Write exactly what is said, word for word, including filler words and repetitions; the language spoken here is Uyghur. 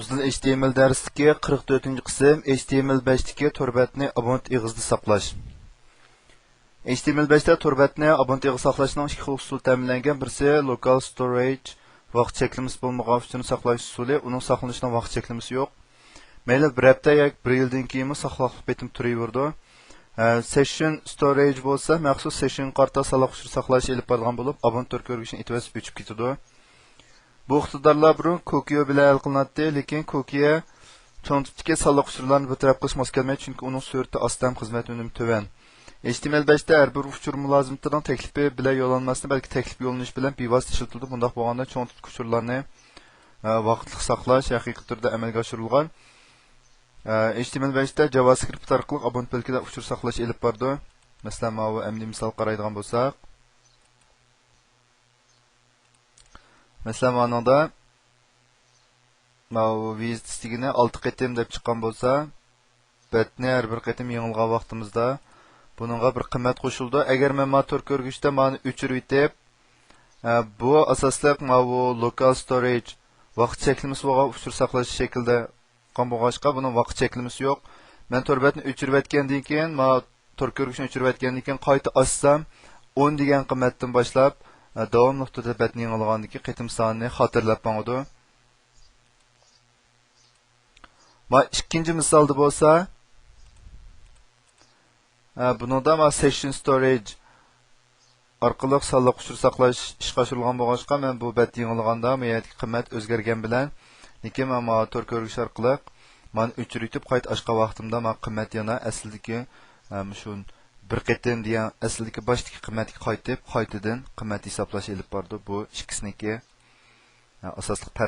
ئۇزۇن H T M L دەرسلىكى قىرىق تۆتىنچى قىسىم، H T M L بەشتىكى تور بەتنى ئابونت ئېغىزىدا ساقلاش. H T M L بەشتە تور بەتنى ئابونت ئېغىزىدا ساقلاشنىڭ ئىككى خىل ئۇسۇلى تەمىنلەنگەن. بىرسى لوكال ستورېج، ۋاقىت چەكلىمىسى بولمىغان ئۇچۇرنى ساقلاش ئۇسۇلى، ئۇنىڭ ساقلىنىشىنىڭ ۋاقىت چەكلىمىسى يوق. مەيلى بىر ھەپتە ياكى بىر يىلدىن كېيىنمۇ ساقلاقلىق پېتىم تۇرۇۋېرىدۇ. ھە، سېشن ستورېج بولسا مەخسۇس سېشنغا قارىتا سانلىق ئۇچۇر ساقلاش ئېلىپ بارىدىغان بولۇپ، ئابونت تور كۆرگۈچىنىڭ ئېتىۋەتسە ئۆچۈپ كېتىدۇ. بۇ ئىقتىدارلار بۇرۇن كوكيو بىلەن ھەل قىلىناتتى، لېكىن كوكيو چوڭ تىپتىكى سانلىق ئۇچۇرلارنى بىر تەرەپ قىلىش ماس كەلمەيدۇ، چۈنكى ئۇنىڭ سۈرئىتى ئاستا ھەم خىزمەت ئۈنۈمى تۆۋەن. H T M L بەشتە ھەر بىر ئۇچۇر مۇلازىمىتىنىڭ تەكلىپى بىلەن يوللانماسىنى، بەلكى تەكلىپ يوللىنىش بىلەن بىۋاسىتە ئىشلىتىلىدۇ. بۇنداق بولغاندا چوڭ تىپتىكى ئۇچۇرلارنى، ئە، ۋاقىتلىق ساقلاش ھەقىقىي تۈردە ئەمەلگە ئاشۇرۇلغان. ئە، H T M L بەشتە JavaScript ئارقىلىق ئابونت بۆلىكىدە ئۇچۇر ساقلاش ئېلىپ بارىدۇ. مەسىلەن، ماۋۇ ئەمدى مىسال قارايدىغان بولساق. مەسىلەن، مانىڭدا ماۋۇ ۋىزىت ئىستىكىنى ئالتە قېتىم دەپ چىققان بولسا، بەتنى ھەر بىر قېتىم يېڭىلىغان ۋاقتىمىزدا بۇنىڭغا بىر قىممەت قوشۇلىدۇ. ئەگەر مەن مانا تور كۆرگۈچتە مانى ئۆچۈرۈۋېتىپ، ئە، بۇ ئاساسلىق ماۋۇ لوكال ستورېج ۋاقىت چەكلىمىسى بولغان ئۇچۇر ساقلاش شەكلىدە قىلغان بولغاچقا، بۇنىڭ ۋاقىت چەكلىمىسى يوق. مەن تور بەتنى ئۆچۈرۈۋەتكەندىن كېيىن، مانا تور كۆرگۈچنى ئۆچۈرۈۋەتكەندىن كېيىن قايتا ئاچسام، ئون دېگەن قىممەتتىن باشلاپ، ئە، داۋاملىق تۈردە بەتنى يېڭىلىغاندىكى قېتىم سانىنى خاتىرىلەپ ماڭىدۇ. مانا ئىككىنچى مىسالدا بولسا، ئە، بۇنىڭدا مانا سېشن ستورېج ئارقىلىق سانلىق ئۇچۇر ساقلاش ئىشقا ئاشۇرۇلغان بولغاچقا، مەن بۇ بەت يېڭىلىغاندا، بۇ يەردىكى قىممەت ئۆزگەرگەن بىلەن، لېكىن مەن مانا تور كۆرگۈچ ئارقىلىق مانا ئۆچۈرۈۋېتىپ قايتا ئاچقان ۋاقتىمدا، مانا قىممەت يەنە ئەسلىدىكى، ئە، مۇشۇ بىر قېتىم دېگەن ئەسلىدىكى باشتىكى قىممەتكە قايتىپ، قايتىدىن قىممەت ھېسابلاش ئېلىپ بارىدۇ. بۇ ئىككىسىنىڭكى، ئە، ئاساسلىق پەرقى.